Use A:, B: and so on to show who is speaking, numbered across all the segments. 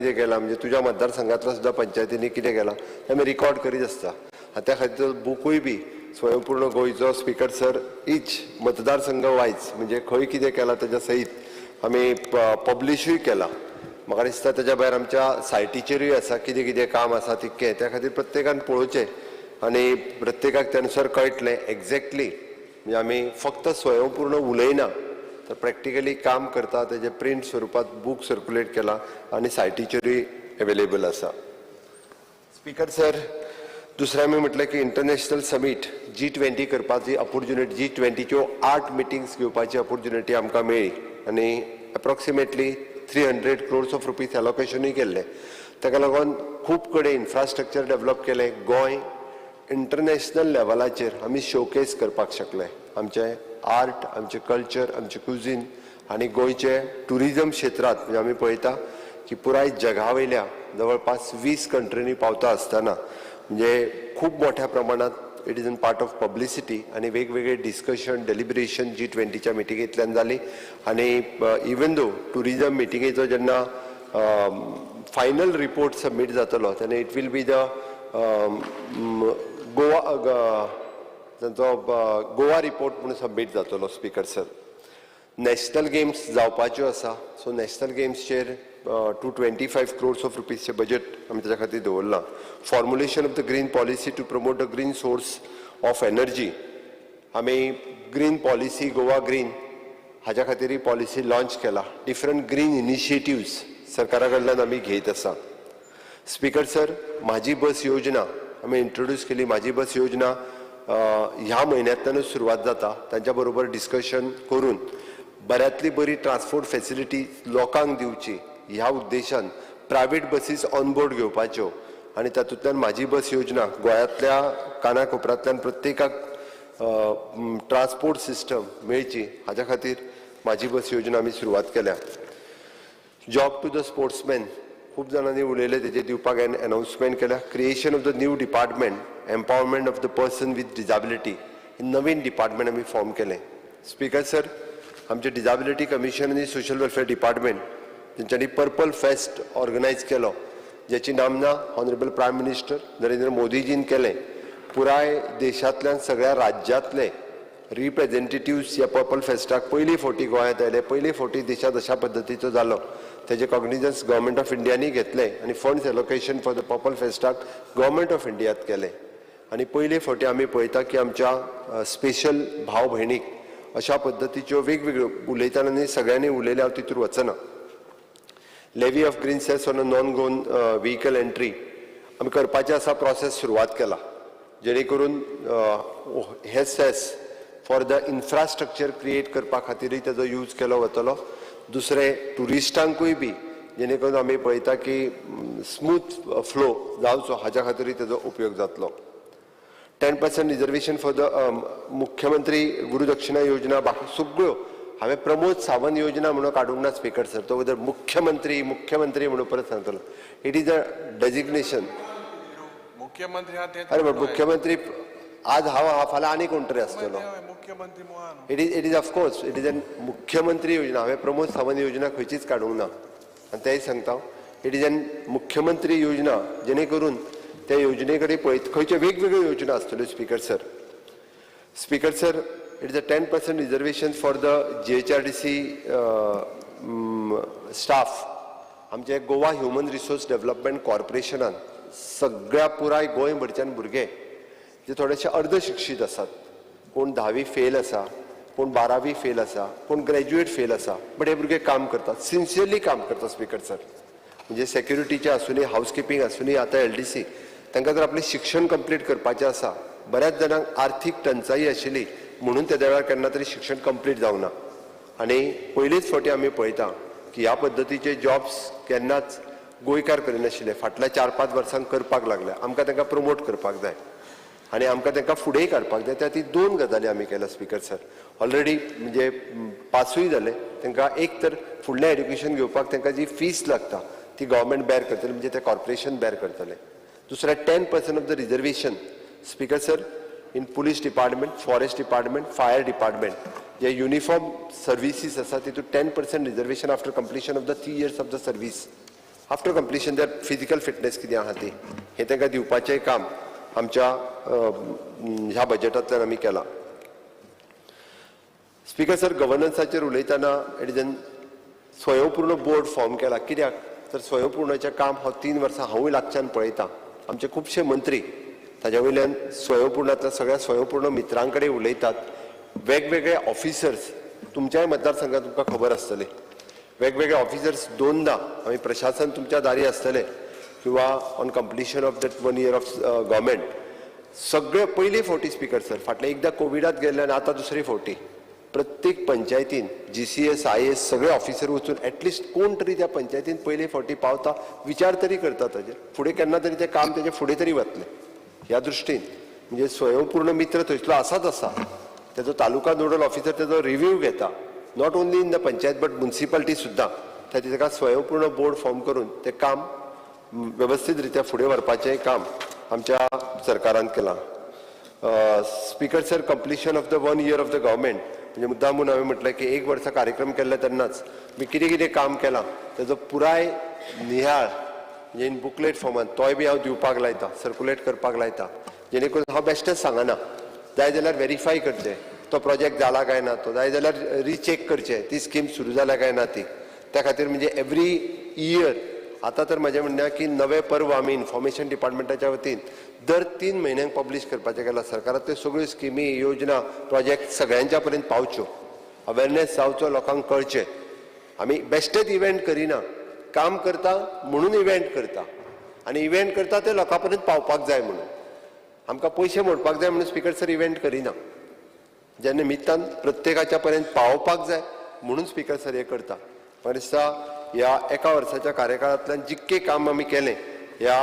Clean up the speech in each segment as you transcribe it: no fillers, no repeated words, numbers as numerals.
A: कितें केलां, म्हणजे तुज्या मतदारसंघातलो सुद्दां पंचायतींनी कितें केलां तें आमी रिकॉर्ड करीत आसता. आनी त्या खातीर बुकूय बी स्वयंपूर्ण गोंयचो, स्पीकर सर, इच मतदारसंघ वायज म्हणजे खंय कितें केलां तेज्या सयत आमी पब्लिशूय केलां. म्हाका दिसता तेज्या भायर आमच्या सायटीचेरूय आसा कितें कितें काम आसा तितकें. त्या खातीर प्रत्येकान पळोवचें आनी प्रत्येकाक त्या अनुसार कळटलें एक्झॅक्टली म्हणजे आमी फक्त स्वयंपूर्ण उलयना तर प्रॅक्टिकली काम करता. तेजें प्रिंट स्वरुपात बूक सर्कुलेट केला आनी सायटीचेरूय एवेलेबल आसा. स्पीकर सर, दुसरें आमी म्हटलें की इंटरनॅशनल समीट जी20 करपाची ऑपोर्च्युनिटी, जी20च्यो आठ मिटिंग्स घेवपाची ऑपोर्च्युनिटी आमकां मेळ्ळी आनी approximately 300 crores of rupees एलोकेशनूय केल्लें. ताका लागून खूब कडेन इन्फ्रास्ट्रक्चर डेवलप केलें. गोंय इंटरनॅशनल लेवलाचेर आमी शोकेस करपाक शकले, आमचें आर्ट, आमचें कल्चर, आमचें कुजीन आनी गोंयचे ट्युरिजम क्षेत्रांत. म्हणजे आमी पळयता की पुराय जगा वयल्या जवळपास 20 कंट्रींनी पावता आसतना म्हणजे खूब मोठ्या प्रमाणात it is an part of publicity आनी वेगवेगळे डिस्कशन, डेलिब्रेशन जी20च्या मिटिंगेंतल्यान जाली. आनी इवन दो ट्युरिजम मिटिंगेचो जेन्ना फायनल रिपोर्ट सबमीट जातलो तेन्ना it will be the Goa, तांचो गोवा रिपोर्ट म्हणून सबमीट जातलो. स्पीकर सर, नॅशनल गेम्स जावपाच्यो आसा, सो नॅशनल गेम्सचेर 225 crores of रुपीजचें बजेट आमी ताच्या खातीर दवरलां. Formulation of the green policy to promote the green source of energy. आमी ग्रीन पॉलिसी, गोवा ग्रीन हाज्या खातीरय पॉलिसी लॉन्च केला. डिफरंट ग्रीन इनिशिएटिव्स सरकारा कडल्यान आमी घेयत आसा. स्पीकर सर, म्हाजी बस योजना आमी इंट्रोड्यूस केली. म्हाजी बस योजना ह्या म्हयन्यांतल्यानूच सुरवात जाता. तांच्या बरोबर डिस्कशन करून बऱ्यांतली बरी ट्रान्सपोर्ट फेसिलिटी लोकांक दिवची ह्या उद्देशान प्रायवेट बसीस ऑन बोर्ड घेवपाच्यो आनी तातूंतल्यान म्हाजी बस योजना गोंयांतल्या काना कोपऱ्यांतल्यान प्रत्येकाक ट्रान्सपोर्ट सिस्टम मेळची हाज्या खातीर म्हाजी बस योजना आमी सुरवात केल्या. जॉब टू the sportsman, खूब जाणांनी उलयले, तेजेर दिवपाक अनाउन्समेंट केल्या. Creation of the new department, empowerment of the person with disability, Naveen department आमी फॉर्म केलें. स्पीकर सर, आमचे डिजाबिलिटी कमिशन आनी सोशल वेलफेअर डिपार्टमेंट तेंच्यांनी पर्पल फेस्ट ऑर्गनायज केलो, ज्याची नामना ऑनरेबल प्रायम मिनिस्टर नरेंद्र मोदीजीन केलें. पुराय देशांतल्यान सगळ्या राज्यांतले रिप्रेझेंटेटिव्स ह्या पर्पल फेस्टाक पयली फावटी गोंयांत आयले. पयली फावटी देशांत अशा पद्दतीचो जालो. तेजें कॉग्निजन्स गव्हर्मेंट ऑफ इंडियांनी घेतलें आनी funds allocation for the Purple फेस्टाक government of इंडियात केलें. आनी पयले फावटी आमी पळयता की आमच्या स्पेशल भाव भयणीक अशा पद्दतीच्यो वेगवेगळ्यो उलयतना न्ही सगळ्यांनी उलयले, हांव तितूर वचना. Levy of green cess on a non Goan vehicle entry आमी करपाचें आसा. प्रोसेस सुरवात केला जेणे करून हे cess for the infrastructure create करपा खातीरय तेजो यूज केलो वतलो. दुसरें ट्युरिस्टांकूय बी जेणे करून आमी पळयता की स्मूथ फ्लो जावचो हाज्या खातीरय तेजो उपयोग जातलो. 10% reservation for the मुख्यमंत्री गुरुदक्षिणा योजना, बाकी सगळ्यो हांवें प्रमोद सावंत योजना म्हणून काडूंक ना. स्पीकर सर, तो वगैर मुख्यमंत्री मुख्यमंत्री म्हणून परत सांगतलो. It is a designation.
B: मुख्यमंत्री हा तेच.
A: अरे, मुख्यमंत्री आज हांव आहा, फाल्यां आनी कोण तरी आसतलो.
B: मुख्यमंत्री मुहा.
A: It is of course it is an मुख्यमंत्री योजना. हांवें प्रमोद सावंत योजना खंयचीच काडूंक ना आनी तेंय सांगता, it is an मुख्यमंत्री योजना, जेणे करून त्या योजने कडेन पळयत खंयच्यो वेगवेगळ्यो योजना आसतल्यो. Speaker sir, speaker sir, it is a 10% reservation for the GHRDC staff. आमचे गोवा ह्युमन रिसोर्स डेव्हलपमेंट कॉर्पोरेशनान सगळ्या पुराय गोंयभरच्यान भुरगे जे थोडेशे अर्द शिक्षीत आसात, कोण धावी फेल आसा, कोण 12वी फेल आसा, कोण ग्रॅज्युएट फेल आसा, बट हे भुरगे काम करतात, सिन्सियरली काम करतात. स्पीकर सर, म्हणजे सेक्युरिटीचे आसुनी, हावसकिपींग आसुनी, आतां एलडीसी, तांकां जर आपलें शिक्षण कंप्लीट करपाचें आसा, बऱ्याच जाणांक आर्थीक टंचाई आशिल्ली म्हणून तेद्या वेळार केन्ना तरी शिक्षण कंप्लीट जावना. आनी पयलीच फावटी आमी पळयता की ह्या पद्दतीचे जॉब्स केन्नाच गोंयकार करिनाशिल्ले, फाटल्या 4-5 वर्सांक करपाक लागले. आमकां तांकां प्रमोट करपाक जाय आनी आमकां तांकां फुडेंय काडपाक जाय. त्या खातीर दोन गजाली आमी केल्या. स्पीकर सर, ऑलरेडी म्हणजे पासूय जाले. तांकां एक तर फुडलें एड्युकेशन घेवपाक तांकां जी फीस लागता ती गव्हर्मेंट बेर करतले, म्हणजे ते कॉर्पोरेशन बेर करतले. दुसरें, 10% of the reservation, Speaker sir, in police department, forest department, fire department, J uniform services आसा तितून 10% reservation after completion of the 3 years of the service. After completion their physical fitness कितें आहा ती, हें तांकां दिवपाचें काम आमच्या ह्या बजेटांतल्यान आमी केलां. स्पीकर सर, गव्हर्नन्साचेर उलयतना it is an Swayampurna board form केला. कित्याक तर स्वयंपूर्णाचें काम हांव 3 वर्सां हांवूय लागच्यान पळयतां. आमचे खुबशे मंत्री ताज्या वयल्यान स्वयंपूर्णांतल्या सगळ्या स्वयंपूर्ण मित्रां कडेन उलयतात. वेगवेगळे ऑफिसर्स, तुमच्याय मतदारसंघात तुमकां खबर आसतलें, वेगवेगळे ऑफिसर्स दोनदा आमी प्रशासन तुमच्या दारी आसतले किंवा on completion of that one year of government सगळे पयली फावटी, स्पीकर सर, फाटले एकदां कोविडात गेल्ले आनी आतां दुसरी फावटी प्रत्येक पंचायतीन जीसीएस, आयएएस सगळे ऑफिसर वचून एटलिस्ट कोण तरी त्या पंचायतीन पयले फावटी पावता, विचार तरी करता ताजेर, फुडें केन्ना तरी तें काम तेजें फुडें तरी वतलें ह्या दृश्टीन. म्हणजे स्वयंपूर्ण मित्र थंयसलो आसाच आसा, तेजो तालुका नोडल ऑफिसर तेजो रिव्ह्यू घेता, not only in the panchayat but municipality सुद्दां. त्या ताका स्वयंपूर्ण बोर्ड फॉर्म करून तें काम वेवस्थीत रित्या फुडें व्हरपाचें काम आमच्या सरकारान केलां. Speaker sir, completion of the one year of the government म्हणजे मुद्दामून हांवें म्हटलें की एक वर्सा कार्यक्रम केल्ले तेन्नाच मी कितें कितें काम केलां तेजो पुराय निहाळ म्हणजे इन बुकलेट फॉर्मान तोय बी हांव दिवपाक लायता, सर्कुलेट करपाक लायता, जेणे करून हांव बेश्टेंच सांगना, जाय जाल्यार वेरीफाय करचें तो प्रोजेक्ट जाला काय ना तो, जाय जाल्यार रिचेक करचें ती स्कीम सुरू जाल्या काय ना ती. त्या खातीर म्हणजे एवरी इयर आतां तर म्हजें म्हणणें की नवें पर्व आमी इन्फॉर्मेशन डिपार्टमेंटाच्या वतीन दर 3 म्हयन्यांक पब्लीश करपाचें केलां. सरकारांतल्यो सगळ्यो स्किमी, योजना, प्रोजेक्ट सगळ्यांच्या पर्यंत पावच्यो, अवेरनेस जावचो, लोकांक कळचें. आमी बेश्टेच इव्हेंट करिना, काम करता म्हणून इव्हेंट करता आनी इव्हेंट करता ते लोकां पर्यंत पावपाक जाय म्हणून. आमकां पयशे मोडपाक जाय म्हणून, स्पीकर सर, इव्हेंट करिना. ज्या निमित्तान प्रत्येकाच्या पर्यंत पावोवपाक जाय म्हणून, स्पीकर सर, हें करता. म्हाका दिसता ह्या एका वर्साच्या कार्यकाळांतल्यान जितकें काम आमी केलें ह्या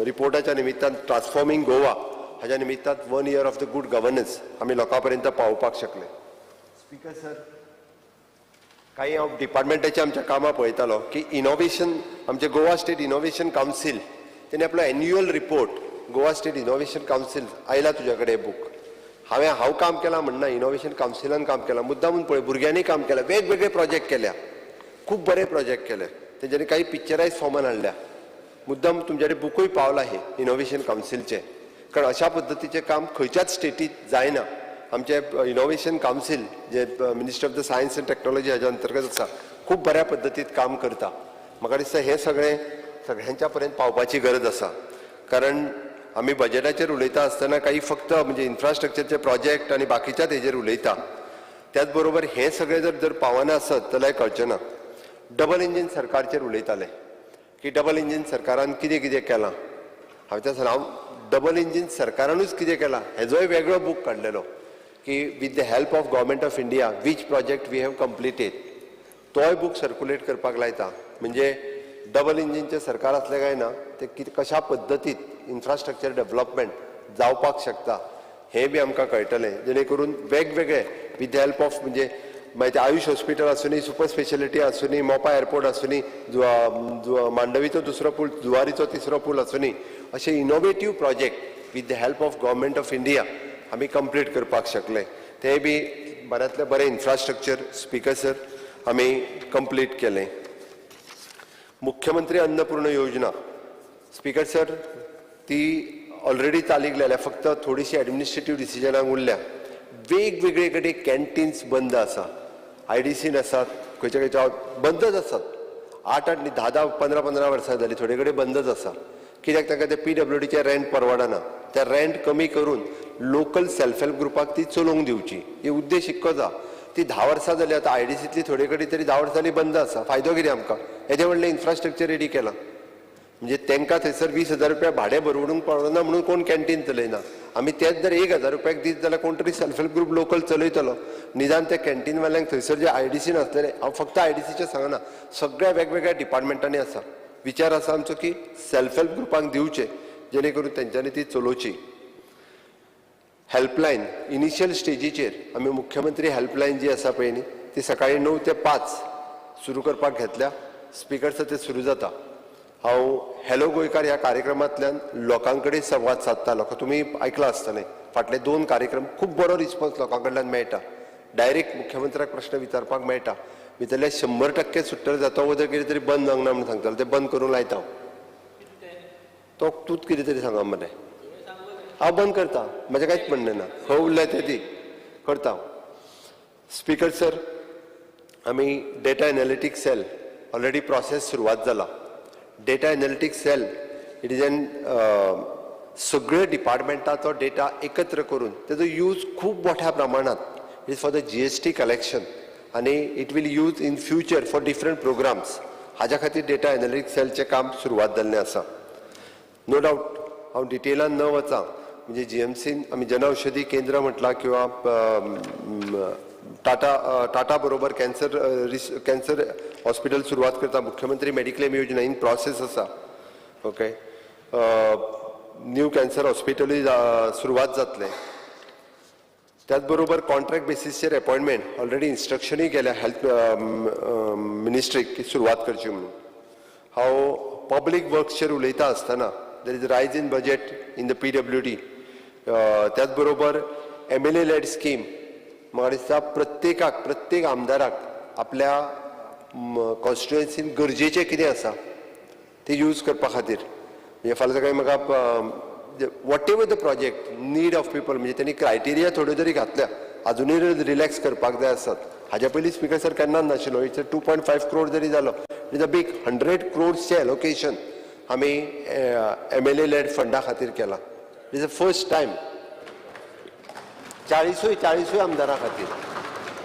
A: रिपोर्टाच्या निमित्तान, ट्रान्सफॉर्मिंग गोवा हाज्या निमित्तान, one year of the good governance आमी लोकां पर्यंत पावोवपाक शकले. स्पीकर सर, काही हांव डिपार्टमेंटाची आमच्या कामां पळयतालो की इनोवेशन, आमचे गोवा स्टेट इनोवेशन कावन्सील तेणी आपलो annual report, Goa State Innovation Council आयला तुज्या कडेन बूक. हांवें हांव काम केलां म्हणना, इनोवेशन कावन्सिलान काम केलां. मुद्दामून पळय, भुरग्यांनी काम केलां, वेगवेगळे प्रोजेक्ट केल्या, खूब बरे प्रोजेक्ट केले तेंच्यांनी, काही पिक्चरायज फॉर्मान हाडल्या. मुद्दाम तुमच्या कडेन बुकूय पावला हे इनोवेशन कावन्सिलचे, कारण अशा पद्दतीचें काम खंयच्याच स्टेटीत जायना. आमचे innovation council J Ministry of the Science and Technology हाज्या अंतर्गत आसा, खूब बऱ्या पद्दतीत काम करता. म्हाका दिसता हें सगळें सगळ्यांच्या पर्यंत पावपाची गरज आसा, कारण आमी बजेटाचेर उलयता आसतना काही फक्त म्हणजे इन्फ्रास्ट्रक्चरचे प्रोजेक्ट आनी बाकीच्याच हेजेर उलयता. त्याच बरोबर हें सगळें जर जर पावना आसत जाल्यार कळचें ना. डबल इंजीन सरकारचेर उलयताले की डबल इंजीन सरकारान कितें कितें केलां. हांवें त्या हांव डबल इंजीन सरकारानूच कितें केलां हेजोय वेगळो बूक काडलेलो की with the help of Government of India which project we have completed, तोय बूक सर्कुलेट करपाक लायता. म्हणजे डबल इंजीनचें सरकार आसलें काय ना, ते कितें कशा पद्दतीत इन्फ्रास्ट्रक्चर डेव्हलपमेंट जावपाक शकता हें बी आमकां कळटलें, जेणे करून वेगवेगळे विथ the help of म्हणजे मागीर ते आयुश हॉस्पिटल आसुनी, सुपर स्पेशलिटी आसुनी, मोपा एअरपोर्ट आसुनी, मांडवीचो दुसरो पूल, जुवारीचो तिसरो पूल आसुनी, अशे innovative project with the help of Government of India आमी कंप्लीट करपाक शकले. ते बी बऱ्यांतलें बरें इन्फ्रास्ट्रक्चर, स्पीकर सर, आमी कंप्लीट केलें. मुख्यमंत्री अन्नपूर्ण योजना, स्पीकर सर, ती ऑलरेडी चालीक लायल्या, फक्त थोडीशी एडमिनिस्ट्रेटीव डिसिजनाक उरल्या. वेगवेगळे कडेन कॅन्टीन्स बंद आसा, आयडीसीन आसात, खंयच्या खंयच्या बंदच आसात. आठ आठ न्ही, धा धा पंदरा पंदरा वर्सां जाली, थोडे कडेन बंदच आसा. कित्याक? तांकां ते पीडब्ल्यूडीचें रेंट परवडना. ते रेंट कमी करून लोकल सेल्फ हेल्प ग्रुपाक ती चलोवंक दिवची, ही उद्देश इतकोच आहा. ती 10 वर्सां जाली आतां आयडीसींतली थोडे कडेन तरी 10 वर्सां जाली बंद आसा. फायदो कितें आमकां? येदें व्हडलें इन्फ्रास्ट्रक्चर रेडी केलां, म्हणजे तांकां थंयसर 20,000 रुपया भाडें भरवडूंक पावना म्हणून कोण कॅन्टीन चलयना. आमी तेच जर 1000 रुपयाक दीत जाल्यार कोण तरी सेल्फ हेल्प ग्रुप लोकल चलयतलो. निदान त्या कॅन्टीनवाल्यांक थंयसर जे आयडीसीन आसतले, हांव फक्त आयडीसीचें सांगना, सगळ्या वेगवेगळ्या डिपार्टमेंटांनी आसा. विचार आसा आमचो की सेल्फ हेल्प ग्रुपांक दिवचे, जेणे करून तेंच्यांनी ती चलोवची. हेल्पलायन, इनिशियल स्टेजीचेर आमी मुख्यमंत्री हेल्पलायन जी आसा पळय न्ही, ती सकाळी 9 ते 5 सुरू करपाक घेतल्या. स्पीकर सर, ते सुरू जाता. हांव हॅलो गोंयकार ह्या कार्यक्रमांतल्यान लोकां कडेन संवाद सादता. लोकां तुमी आयकलां आसतलें, फाटले दोन कार्यक्रम खूब बरो रिस्पॉन्स लोकां कडल्यान मेळटा, डायरेक्ट मुख्यमंत्र्याक प्रश्न विचारपाक मेळटा. भितरले 100% सुट्टले जाता, वदर कितें तरी बंद जावंक ना म्हणून सांगतालो, तें बंद करूंक लायता हांव. तो तूंच कितें तरी सांगा मरे. हांव बंद करता, म्हजें कांयच म्हणणें ना. खंय उरल्या तें दी करता हांव. स्पीकर सर, आमी data analytics cell already process सुरवात जाला. Data analytics cell, it is an सगळे डिपार्टमेंटाचो डेटा एकत्र करून तेजो यूज खूब मोठ्या प्रमाणात is for the GST collection आनी it will use in future for different programs. हाज्या खातीर डेटा एनालिटिक्स सेलचें काम सुरवात जाल्लें आसा. नो डावट, हांव डिटेलान न वचा, म्हणजे जीएमसीन आमी जनऔषधी केंद्र म्हटलां किंवा टाटा टाटा बरोबर कॅन्सर हॉस्पिटल सुरवात करता. मुख्यमंत्री मेडिक्लेम योजना इन प्रोसेस आसा. ओके, न्यू कॅन्सर हॉस्पिटलूय सुरवात जातलें. त्याच बरोबर कॉन्ट्रॅक्ट बेसीसचेर अपॉयंटमेंट ऑलरेडी इन्स्ट्रक्शनूय केल्या हेल्थ मिनिस्ट्रीक की सुरवात करची म्हणून. हांव पब्लीक वर्क्सचेर उलयता आसतना there is rise in budget in the PWD. त्याच बरोबर एमएलए लेड स्कीम, म्हाका दिसता प्रत्येकाक, प्रत्येक आमदाराक आपल्या कॉन्स्टिट्युएन्सीन गरजेचें कितें आसा तें यूज करपा खातीर, म्हणजे फाल्यां सकाळीं म्हाका whatever the project need of people, म्हणजे त्यांनी क्रायटेरिया थोड्यो तरी घातल्या, अजुनूय रिलॅक्स करपाक जाय आसात. हाज्या पयलीं स्पीकर सर केन्नाच नाशिल्लो. It's 2.5 crore जरी जालो, it is a big. 100 क्रोड्सचें allocation आमी एमएलए लेड फंडा खातीर केला. It is a first time, 40ूय आमदारा खातीर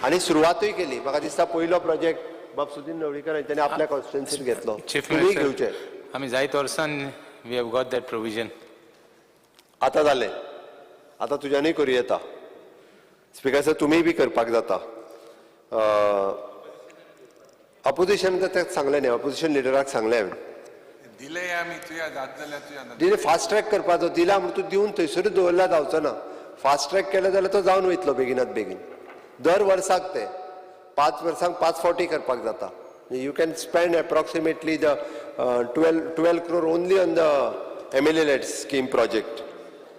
A: आनी सुरवातूय केली. म्हाका दिसता पयलो प्रोजेक्ट बाब सुदीन नवळीकर हांच्यानी आपल्या कॉन्स्टिट्युएन्सीत घेतलो.
C: Chief
A: तुमीय
C: Minister,
A: घेवचे.
C: आमी जायत वर्सान we have got that provision.
A: आतां जालें, आतां तुज्यानूय करूं येता. स्पीकर सर, तुमीय बी करपाक जाता. अपोजिशन तर तें सांगलें न्ही, अपोजिशन लिडराक सांगलें हांवें.
B: दिले आमी, तुया जात जाल्यार तुया ना.
A: दिले, फास्ट ट्रॅक करपाचो दिला म्हण तूं दिवन थंयसरूच दवरल्यार जावचो ना. फास्ट ट्रॅक केलें जाल्यार तो जावन वयतलो बेगिनात बेगीन. दर वर्साक ते 5 वर्सांक पांच फावटी करपाक जाता. You can spend approximately the 12 crore only on the MLA led scheme project.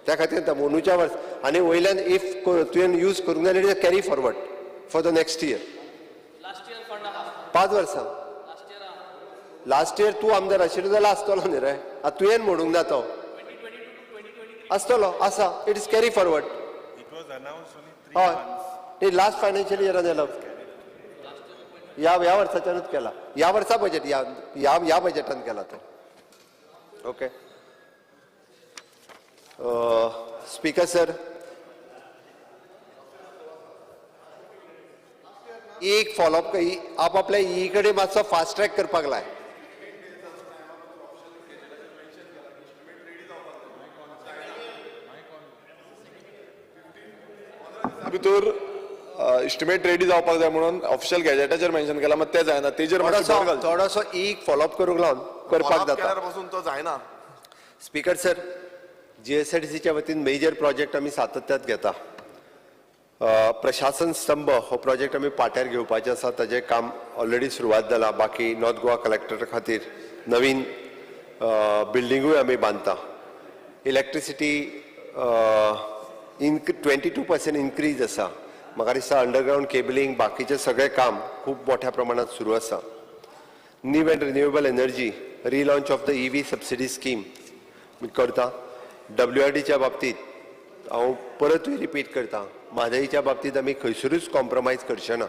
A: त्या खातीर आतां अंदूच्या वर्स आनी वयल्यान if तुवें यूज करूंक जाय जाल्यार carry forward for the next year. 5 वर्सां. लास्ट इयर तूं आमदार आशिल्लो जाल्यार आसतलो न्ही रे. आतां तुवें म्हणूंक ना, तो आसतलो आसा. It is carry forward.
B: It was announce only three
A: हय, न्ही, लास्ट फायनान्शियल इयरान जालो. ह्या ह्या वर्साच्यानूच केला. ह्या वर्सा बजेट, ह्या ह्या ह्या बजेटान केला तो. ओके स्पीकर सर, एक फॉलोअप, आप आपल्या ई कडेन मातसो फास्ट ट्रॅक करपाक लाय.
D: भितर इस्टिमेट रेडी जावपाक जाय म्हणून ऑफिशियल गॅजेटाचेर मेन्शन केला, मात तें जायना, तेजेर मातशें
A: थोडोसो
D: भर घालचें.
A: थोडोसो एक फॉलोअप करूंक लावन करपाक
D: Follow-up
A: जाता.
D: केल्यार पासून तो जायना.
A: स्पीकर सर, जीएसआयडीसीच्या वतीन मेजर प्रोजेक्ट आमी सातत्यात घेता. प्रशासन स्तंभ हो प्रोजेक्ट आमी पाट्यार घेवपाचे आसा. ताजें काम ऑलरेडी सुरवात जाला. बाकी नॉर्थ गोवा कलेक्टर खातीर नवीन बिल्डिंगूय आमी बांदता. Electricity 22% increase आसा. म्हाका दिसता अंडरग्रावंड केबलिंग, बाकीचें सगळें काम खूब मोठ्या प्रमाणात सुरू आसा. New and renewable energy, relaunch of the EV subsidy scheme करता. डब्ल्यूआरडीच्या बाबतीत हांव परतूय रिपीट करता, म्हादईच्या बाबतीत आमी खंयसरूच कॉम्प्रोमायज करचे ना.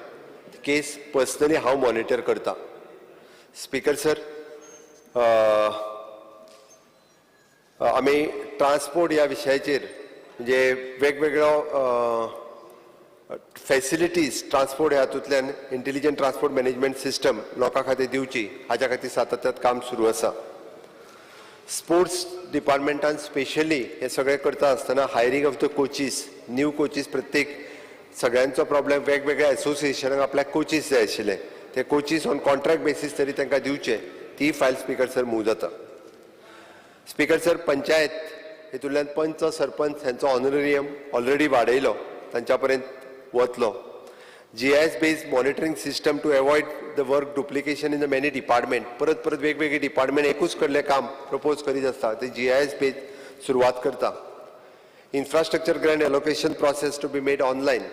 A: केस पर्सनली हांव मॉनिटर करता. स्पीकर सर, आमी ट्रान्सपोर्ट ह्या विशयाचेर, म्हणजे वेगवेगळो फॅसिलिटीज ट्रान्सपोर्ट ह्या हातूंतल्यान इंटेलिजंट ट्रान्सपोर्ट मॅनेजमेंट सिस्टम लोकां खातीर दिवची, हाज्या खातीर सातत्यात काम सुरू आसा. स्पोर्ट्स डिपार्टमेंटान स्पेशली हे सगळें करता आसतना hiring of the coaches, new coaches, प्रत्येक सगळ्यांचो प्रॉब्लेम, वेगवेगळ्या एसोसिएशनाक आपल्याक कोचीस जाय आशिल्ले, ते कोचीस ऑन कॉन्ट्रॅक्ट बेसीस तरी तांकां दिवचे. ती फायल स्पीकर सर मूव जाता. स्पीकर सर, पंचायत हितूंतल्यान पंच, सरपंच हांचो ऑनरेरियम ऑलरेडी वाडयलो, तांच्या पर्यंत वतलो. GIS based monitoring system to avoid the work duplication in the many department. परत परत वेगवेगळे डिपार्टमेंट एकूच कडलें काम प्रपोज करीत आसता, ते जीआयएस बेस्ड सुरवात करता. Infrastructure grant allocation process to be made online.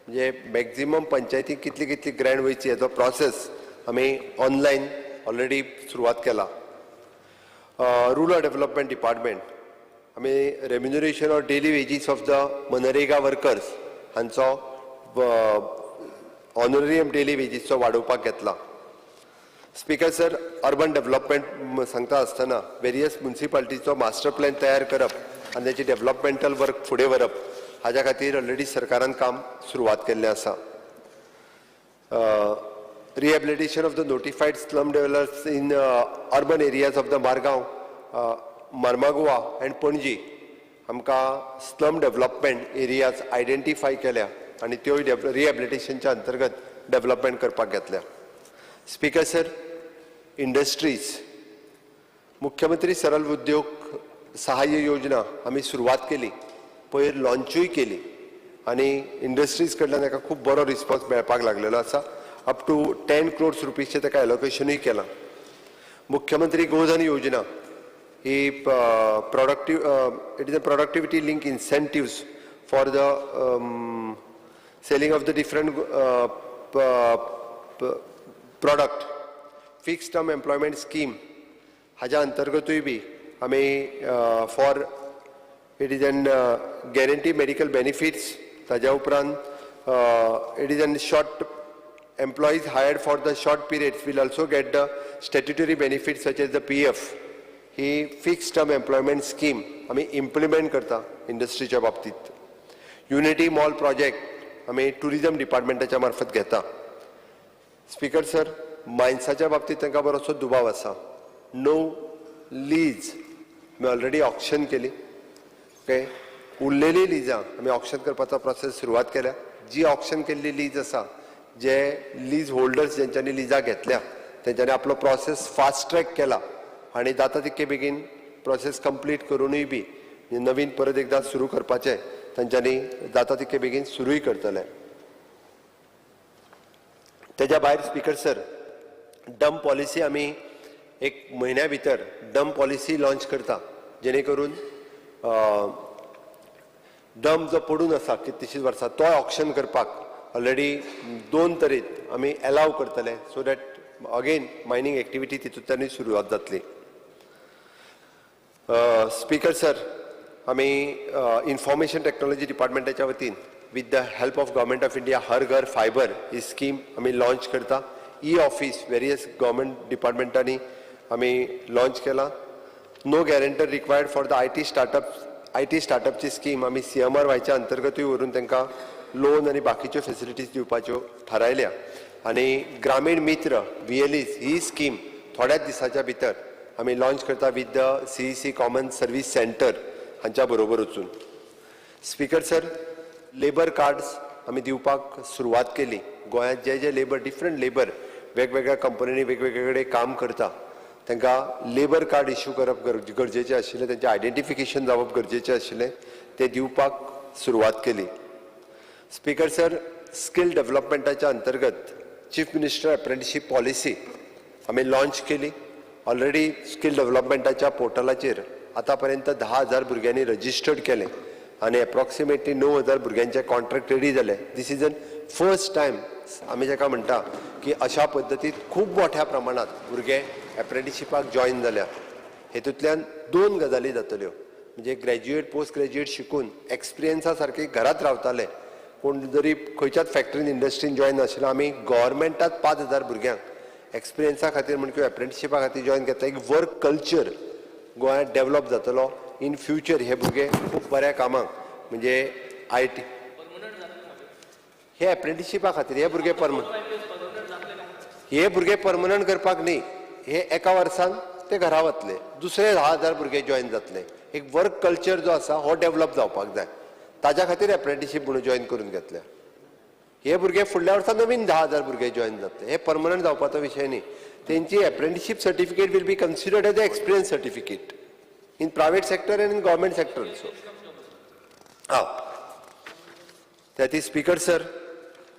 A: म्हणजे मॅक्झिमम पंचायतीक कितली कितली ग्रँट वयची हेजो प्रोसेस आमी ऑनलायन ऑलरेडी सुरवात केला. रुरल डेव्हलपमेंट डिपार्टमेंट, आमी remuneration or daily wages of the MNREGA workers हांचो ऑनररियम डेली वेजीसचो वाडोवपाक घेतला. स्पीकर सर, अर्बन डेव्हलपमेंट सांगता आसतना वेरियस म्युन्सिपालिटीचो मास्टर प्लॅन तयार करप आनी ताची डेव्हलपमेंटल वर्क फुडें व्हरप हाज्या खातीर ऑलरेडी सरकारान काम सुरवात केल्लें आसा. Rehabilitation of the notified slum dwellers in urban areas of the Margao, Marmagoa and Panaji, आमकां स्लम डेव्हलपमेंट एरियाज आयडेंटिफाय केल्या आनी त्योय रिहेबिलिटेशनच्या अंतर्गत डेव्हलपमेंट करपाक घेतल्या. स्पीकर सर, इंडस्ट्रीज, मुख्यमंत्री सरल उद्योग सहाय्य योजना आमी सुरवात केली, पयर लॉन्चूय केली आनी इंडस्ट्रीज कडल्यान ताका खूब बरो रिस्पॉन्स मेळपाक लागलेलो आसा. अप टू 10 क्रोर्स रुपीजचें ताका एलोकेशनूय केलां. मुख्यमंत्री गोधन योजना ही productive it is a productivity link incentives for the selling of the different product. Fixed term employment scheme हाज्या अंतर्गतूय बी आमी for it is an guarantee medical benefits, ताज्या उपरांत it is an short employees hired for the short periods will also get the statutory benefits such as the PF. He fixed term employment scheme आमी implement करता इंडस्ट्रीच्या बाबतीत. Unity mall project आमी tourism डिपार्टमेंटाच्या मार्फत घेता. Speaker sir, मायन्साच्या बाबतीत तांकां बरोसो दुबाव आसा. णव लीज आमी ऑलरेडी ऑक्शन केली, ओके. उरलेली लिजां आमी ऑक्शन करपाचो प्रोसेस सुरवात केल्या. जी ऑक्शन केल्ली लीज आसा, जे लीज होल्डर्स जेंच्यांनी लिजां घेतल्या तेंच्यांनी आपलो प्रोसेस फास्ट ट्रॅक केला आनी जाता तितके बेगीन प्रोसेस कंप्लीट करुनूय बी नवीन परत एकदां सुरू करपाचें तेंच्यांनी जाता तितके बेगीन सुरूय करतले. तेज्या भायर, स्पीकर सर, डंप पॉलिसी, आमी एक म्हयन्या भितर डंप पॉलिसी लॉन्च करता, जेणे करून डंप जो पडून आसा कितलींशींच वर्सां, तोय ऑक्शन करपाक ऑलरेडी दोन तरेन आमी एलाव करतले, so that again mining activity तितूंतल्यानूय सुरवात जातली. स्पीकर सर, आमी इन्फॉर्मेशन टॅक्नॉलॉजी डिपार्टमेंटाच्या वतीन with the help of Government of India हर घर फायबर ही स्कीम आमी लॉन्च करता. ई ऑफिस वेरियस गव्हर्मेंट डिपार्टमेंटांनी आमी लॉन्च केला. No guarantor required for the IT startup, IT स्टार्टअपची scheme आमी सीएमआर वायच्या अंतर्गतूय व्हरून तांकां लोन आनी बाकीच्यो फेसिलिटीज दिवपाच्यो थारायल्या आनी ग्रामीण मित्र व्हीएलईज ही स्कीम थोड्याच दिसाच्या भितर आमी लॉन्च करता with the CEC, common service centre हांच्या बरोबर वचून. स्पीकर सर, लेबर कार्ड्स आमी दिवपाक सुरवात केली. गोंयांत जे जे लेबर, डिफरंट लेबर, वेगवेगळ्या कंपनींनी वेगवेगळे कडेन काम करता, तांकां लेबर कार्ड इश्यू करप गरजेचें आशिल्लें, तेंचें आयडेंटिफिकेशन जावप गरजेचें आशिल्लें, तें दिवपाक सुरवात केली. स्पीकर सर, स्कील डेव्हलपमेंटाच्या अंतर्गत चीफ मिनिस्टर अप्रेंटिसशीप पॉलिसी आमी लॉन्च केली. ऑलरेडी स्कील डेव्हलपमेंटाच्या पोर्टलाचेर आतां पर्यंत 10,000 भुरग्यांनी रजिस्टर्ड केलें आनी एप्रॉक्सिमेटली 9000 भुरग्यांचे कॉन्ट्रॅक्ट रेडी जाले. This is an first time आमी जाका म्हणटा की अशा पद्दतीन खूब मोठ्या प्रमाणात भुरगे एप्रेंटिसशिपाक जॉयन जाल्या. हेतूंतल्यान दोन गजाली जातल्यो, म्हणजे ग्रॅज्युएट, पोस्ट ग्रॅज्युएट शिकून एक्सपिरियन्सा सारके घरात रावताले, कोण जरी खंयच्याच फॅक्टरीन, इंडस्ट्रीन जॉयन नाशिल्लो, आमी गव्हर्मेंटात 5000 भुरग्यांक एक्सपिरियन्सा खातीर म्हण किंवा एप्रेंटिसशिपा खातीर जॉयन घेतला. एक वर्क कल्चर गोंयांत डेव्हलप जातलो. इन फ्युचर हे भुरगे खूब बऱ्या कामाक, म्हणजे IT हे एप्रेंटिसशिपा खातीर हे भुरगे परमनंट, हे भुरगे परमनंट करपाक न्ही. हे एका वर्सान ते घरा वतले, दुसरे 10,000 भुरगे जॉयन जातले. एक वर्क कल्चर जो आसा हो डेव्हलप जावपाक जाय, ताज्या खातीर एप्रेंटिसशीप म्हणून जॉयन करून घेतले. हे भुरगे फुडल्या वर्सा नवीन 10,000 भुरगे जॉयन जातले. हे परमनंट जावपाचो विशय न्ही. तेंची apprenticeship certificate will be considered as a experience certificate in private sector and in government sector also. हा, त्या खातीर स्पीकर सर,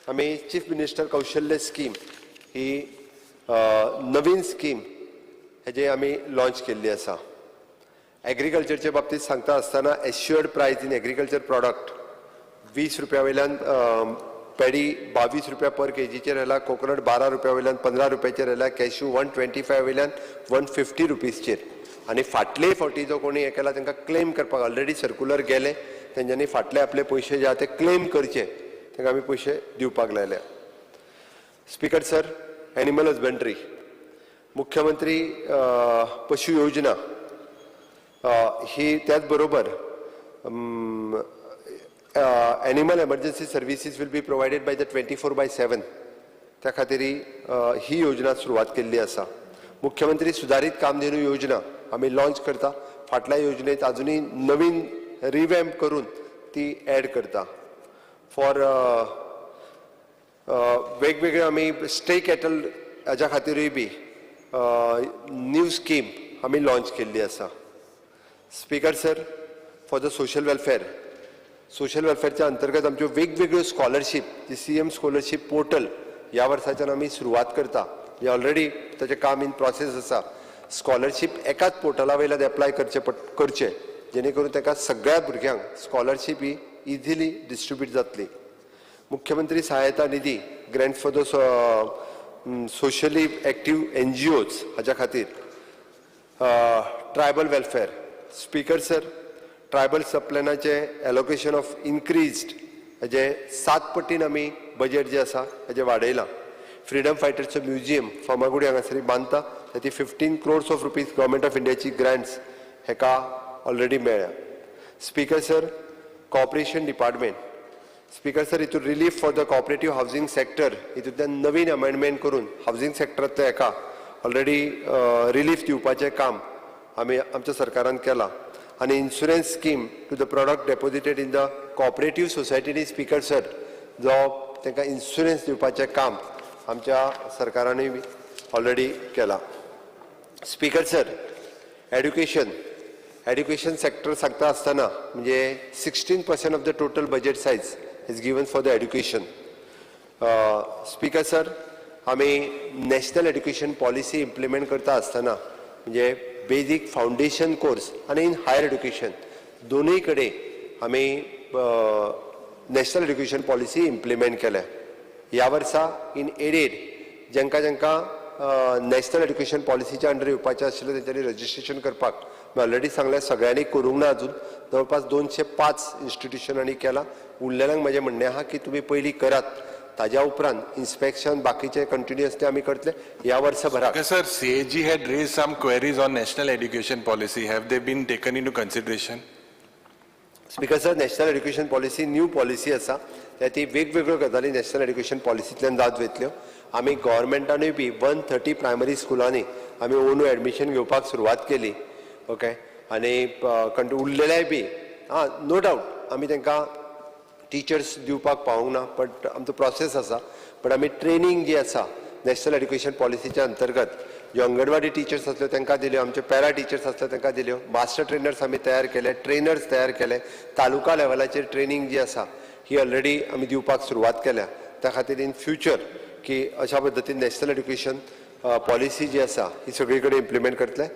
A: आमी चीफ मिनिस्टर कौशल्य स्कीम ही नवीन स्कीम हेजे आमी लॉन्च केल्ली आसा. एग्रीकल्चरच्या बाबतीत सांगता आसतना assured price in agriculture product 20 रुपया वयल्यान पॅडी 22 रुपया पर केजीचेर आयला, कोकोनट 12 रुपया वयल्यान 15 रुपयाचेर आयला, कॅश्यू 125 वयल्यान 150 रुपीजचेर. आनी फाटले फावटी जो कोणी हें केला तांकां क्लेम करपाक ऑलरेडी सर्कुलर गेले. तेंच्यांनी फाटले आपले पयशे जे आहा ते क्लेम करचे, तांकां आमी पयशे दिवपाक लायल्या. स्पीकर सर, एनिमल हजबंड्री, मुख्यमंत्री पशु योजना ही, त्याच बरोबर animal emergency services will be provided by the 24/7, त्या खातीर ही योजना सुरवात केल्ली आसा. मुख्यमंत्री सुधारित कामधेनू योजना आमी लॉन्च करता. फाटल्या योजनेत अजुनूय नवीन रिवॅम्प करून ती ऍड करता. फॉर वेगवेगळे आमी स्ट्रे कॅटल हाज्या खातीरूय बी न्यू स्कीम आमी लॉन्च केल्ली आसा. Speaker sir, for the social welfare, social वेलफेअरच्या अंतर्गत आमच्यो वेगवेगळ्यो स्कॉलरशीप, जी सीएम स्कॉलरशीप पोर्टल ह्या वर्साच्यान आमी सुरवात करता. हे ऑलरेडी ताचें काम इन प्रोसेस आसा. स्कॉलरशीप एकाच पोर्टला वयल्यान एप्लाय करचे पड करचे, जेणे करून ताका सगळ्या भुरग्यांक स्कॉलरशीप ही इझिली डिस्ट्रीब्यूट जातली. मुख्यमंत्री सहायता निधी, grant for the socially active NGOs हाज्या खातीर. Tribal welfare, speaker sir, tribal सबप्लॅनाचे allocation of increased हेजे सात पटीन आमी बजेट जे आसा हेजें वाडयलां. फ्रिडम फायटर्सचो म्युझियम फर्मागुडी हांगासर बांदता, ताची 15 crores of rupees Government of इंडियाची ग्रांट्स हेका ऑलरेडी मेळ्ळ्या. Speaker sir, cooperation department, speaker sir, हितून relief for the cooperative housing sector, हितूंतल्यान नवीन अमेंडमेंट करून हावजींग सेक्टरांतल्या हेका ऑलरेडी रिलीफ दिवपाचें काम आमी आमच्या सरकारान केलां. आनी insurance scheme to the product deposited in the cooperative सोसायटीनी, speaker sir, जो तांकां इन्शुरन्स दिवपाचें काम आमच्या सरकारानूय ऑलरेडी केलां. Speaker sir, education sector सांगता आसतना म्हणजे 16% of the total budget size is given for the education. Speaker sir, आमी नॅशनल एड्युकेशन पॉलिसी इम्प्लिमेंट करता आसतना म्हणजे बेजीक फावंडेशन कोर्स आनी इन हायर एड्युकेशन दोनूय कडेन आमी नॅशनल एड्युकेशन पॉलिसी इम्प्लिमेंट केल्या. ह्या वर्सा इन एडेड जांकां जांकां नॅशनल एड्युकेशन पॉलिसीच्या अंडर येवपाचें आशिल्लें तेंच्यांनी रजिस्ट्रेशन करपाक मी ऑलरेडी सांगलें. सगळ्यांनी करूंक ना अजून, जवळपास 205 इन्स्टिट्युशनांनी केलां. उरलेल्यांक म्हाजें म्हणणें आहा की तुमी पयलीं करात, ताज्या उपरांत इन्स्पेक्शन बाकीचे कंटिन्युअसली आमी करतले ह्या वर्सभराक.
B: Okay, sir, CAG had raised some queries on national education policy. Have they been taken into consideration?
A: Speaker sir, national education policy new policy आसा, त्या ती वेगवेगळ्यो गजाली नॅशनल एड्युकेशन पॉलिसींतल्यान जात वयतल्यो. आमी गव्हर्मेंटानूय बी 130 प्रायमरी स्कुलांनी आमी ओनू एडमिशन घेवपाक सुरवात केली, ओके. आनी उरलेलेय बी आं, नो डावट आमी तांकां टिचर्स दिवपाक पावूंक ना, बट आमचो प्रोसेस आसा. बट आमी ट्रेनींग जी आसा नॅशनल एड्युकेशन पॉलिसीच्या अंतर्गत, ज्यो अंगणवाडी टिचर्स आसल्यो तांकां दिल्यो, आमच्यो पॅरा टिचर्स आसल्यो तांकां दिल्यो, मास्टर ट्रेनर्स आमी तयार केले, ट्रेनर्स तयार केले, तालुका लेवलाचेर ट्रेनींग जी आसा ही ऑलरेडी आमी दिवपाक सुरवात केल्या. त्या खातीर इन फ्युचर की अशा पद्दतीन नॅशनल एड्युकेशन पॉलिसी जी आसा ही सगळी कडेन इम्प्लिमेंट करतले,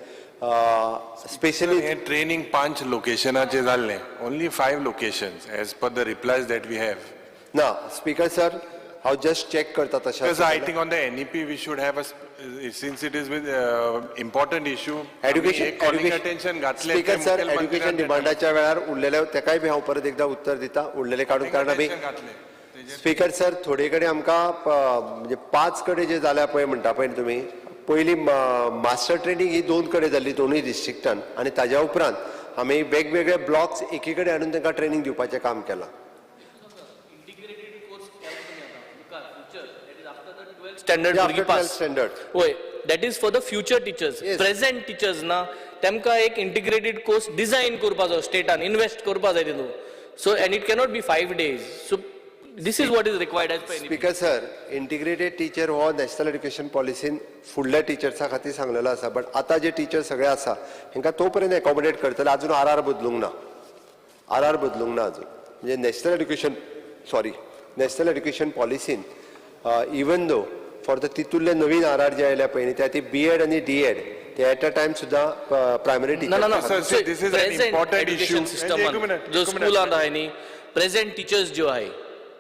A: स्पेशली
B: हे ट्रेनिंग पांच लोकेशनाचे जाल्लें, only five locations as per the replies that we have.
A: ना स्पीकर सर, हांव जस्ट चॅक करता तशें.
B: Because I think on the NEP we should have a, since it is with important issue.
A: Education
B: calling attention घातले.
A: Speaker sir, education डिमांडाच्या वेळार उरलेले तेकाय बी हांव परत एकदा उत्तर दिता, उरलेले काडून, कारण आमी
B: घातले.
A: स्पीकर सर, थोडे कडेन आमकां म्हणजे पांच कडेन जे जाल्या पळय म्हणटा पळय न्ही तुमी, पयली मास्टर ट्रेनींग ही दोन कडेन जाल्ली दोनूय डिस्ट्रिक्टान आनी ताज्या उपरांत आमी वेगवेगळे ब्लॉक्स एकी कडेन हाडून तांकां ट्रेनींग दिवपाचें काम केलां.
E: इंटिग्रेटेड कोर्स केला तुमी आतां मुखार future, that is after the 12th standard.
A: Yeah,
E: भुरगीं
A: after 12th
E: pass
A: standard.
E: वय, that is for the future teachers. Present teachers ना, तेमकां एक इंटिग्रेटेड कोर्स डिझायन करपाचो स्टेटान इन्वेस्ट करपा जाय तितून. So and it cannot be 5 days, so this is what is required as per.
A: Speaker sir, integrated teacher हो national education पॉलिसीन फुडल्या टिचर्सा खातीर सांगलेलो आसा, बट आतां जे टिचर सगळे आसा हेंकां तो पर्यंत एकोमोडेट करतले. अजून आर आर बदलूंक ना, आर आर बदलूंक ना अजून. म्हणजे national education, sorry, national education पॉलिसीन even though for the तितूरले Naveen R R J आयल्या पळय न्ही, त्या ती बी एड आनी डी एड ते एट अ टायम सुद्दां प्रायमरी
E: ना ना ना.
A: Teacher
B: Sir, see, this is an
E: present
B: important
E: education
B: issue.
E: System
B: एक minute,
E: जो
B: एक minute.
E: स्कूलान आहाय न्ही, प्रेझेंट टिचर्स ज्यो आहाय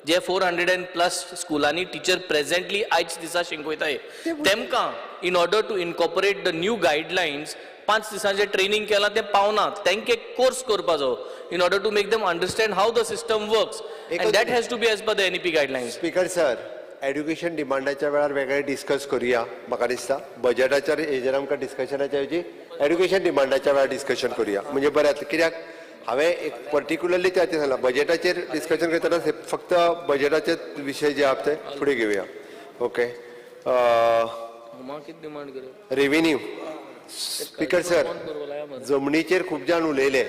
E: जे 400 एंड प्लस स्कुलांनी टिचर प्रेझेंटली आयज दिसा शिकयताय, तेमकां in order to incorporate the new guidelines 5 दिसांचें training केलां तें पावना. तांकां एक कोर्स करपाचो in order to make them understand how the system works, and that has to be as per the NEP guidelines.
A: Speaker sir, education डिमांडाच्या वेळार वेगळे discuss करूया. म्हाका दिसता बजेटाच्या हेजेर आमकां डिस्कशनाच्या ऐवजी एड्युकेशन डिमांडाच्या वेळार डिस्कशन करूया, म्हणजे बरें जातलें. कित्याक हांवें एक पर्टिक्युलरली त्या सांगलां, बजेटाचेर डिस्कशन करतना फक्त बजेटाचे विशय जे आहा ते फुडें घेवया. ओके.
E: कितें डिमांड करप?
A: रेव्हेन्यू. स्पीकर सर, जमनीचेर खूब जाण उलयले.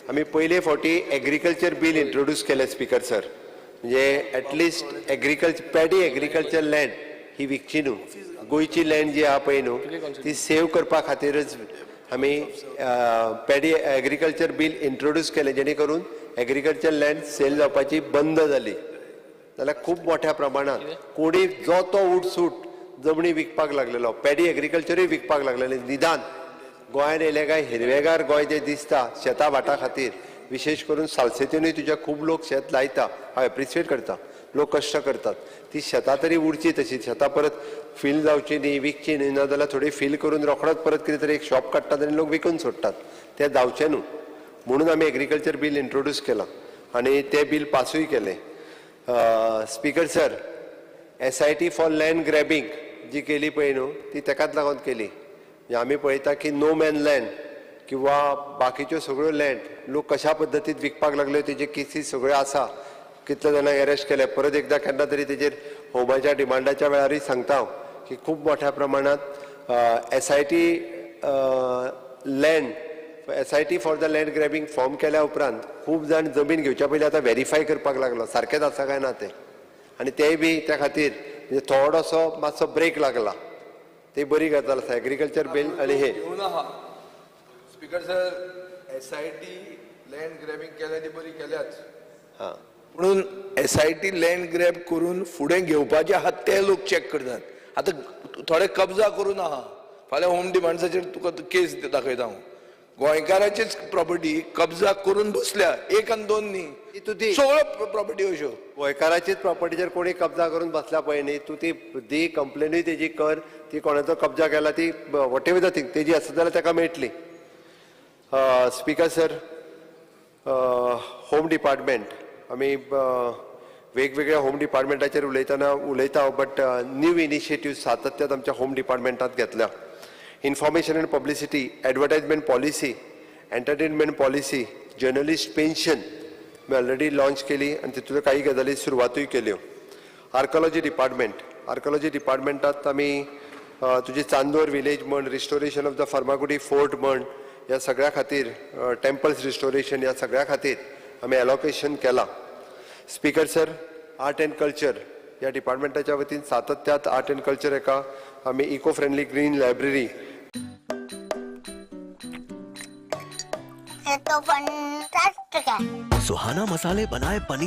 A: आमी पयले फावटी एग्रीकल्चर बील इंट्रोड्यूस केलें स्पीकर सर, म्हणजे at least agriculture, paddy agriculture land ही विकची न्हू. गोंयची लँड जी आहा पळय न्हू, ती सेव करपा खातीरच आमी पॅडी एग्रीकल्चर बील इंट्रोड्यूस केलें, जेणे करून एग्रीकल्चर लँड सेल जावपाची बंद जाली. जाल्यार खूब मोठ्या प्रमाणात कोणी जो तो उठसूट जमनी विकपाक लागलेलो, पॅडी एग्रीकल्चरूय विकपाक लागलेले. निदान गोंयांत येयले काय हिरवेगार गोंय जें दिसता शेता भाटा खातीर, विशेश करून सालसेतूनय तुज्या खूब लोक शेत लायता, हांव एप्रिशिएट करता, लोक कश्ट करतात. ती शेतां तरी उरची तशी, शेतां परत फील जावची न्ही, विकची न्ही. ना जाल्यार थोडी फील करून रोखडोच परत कितें तरी एक शॉप काडटात आनी लोक विकून सोडटात. तें जावचें न्हू म्हणून आमी एग्रीकल्चर बील इंट्रोड्यूस केलां आनी तें बील पासूय केलें. Speaker sir, SIT for land grabbing जी केली पळय न्हू, ती तेकाच लागून केली. म्हणजे आमी पळयता की नो मॅन लँड किंवा बाकीच्यो सगळ्यो लँड लोक कशा पद्दतीन विकपाक लागल्यो, तेजे केसीस सगळ्यो आसा, कितले जाणांक अरेस्ट केले. परत एकदां केन्ना तरी तेजेर होमाच्या डिमांडाच्या वेळारूय सांगता हांव की खूब मोठ्या प्रमाणात SIT for the land grabbing form केल्या उपरांत खूब जाण जमीन घेवच्या पयलीं आतां व्हेरीफाय करपाक लागलो, सारकेंच आसा काय ना तें. आनी तेय बी त्या खातीर म्हणजे थोडोसो मातसो ब्रेक लागला. ती बरी गजाल आसा, एग्रीकल्चर बील आनी हे.
F: घेवन आहा. Speaker sir, SIT land grabbing केल्या ती बरी केल्याच. पुणून एसआयटी लँड ग्रॅब करून फुडें घेवपाचे आहा ते लोक चॅक करतात. आतां थोडे कब्जा करून आहा. फाल्यां होम डिमांड्साचेर तुका केस दाखयता हांव. गोंयकाराचीच प्रॉपर्टी कब्जा करून बसल्या, एक आनी दोन
A: ती
F: न्ही,
A: तूं दी.
F: सगळ्यो प्रॉपर्टी अश्यो.
A: गोंयकाराचीच प्रॉपर्टीचेर कोणी कब्जा करून बसल्या पळय न्ही, तूं ती दी, कंप्लेनूय तेजी कर. ती कोणाचो कब्जा केला ती what ever the thing तेजी आसत जाल्यार ताका मेळटली. स्पीकर सर, होम डिपार्टमेंट, आमी वेगवेगळ्या होम डिपार्टमेंटाचेर उलयतना उलयता, बट न्यू इनिशिएटीव सातत्यात आमच्या होम डिपार्टमेंटात घेतल्या. Information and publicity, advertisement policy, entertainment policy, journalist pension me already launch केली आनी तितूंतल्यो काही गजाली सुरवातूय केल्यो. आर्कॉलॉजी डिपार्टमेंट. आर्कॉलॉजी डिपार्टमेंटात आमी तुजी चांदोर विलेज म्हण, restoration of the Farmagudi fort म्हण, ह्या सगळ्या खातीर, टेम्पल्स रिस्टोरेशन ह्या सगळ्या खातीर आमी एलोकेशन केलां. Speaker sir, art and culture ह्या डिपार्टमेंटाच्या वतीन सातत्यात आर्ट अँड कल्चर एका आमी इको फ्रेंडली ग्रीन लायब्ररी
G: ये तो फंटास्टिक है.
H: सुहाना मसाले बनाए पनीर.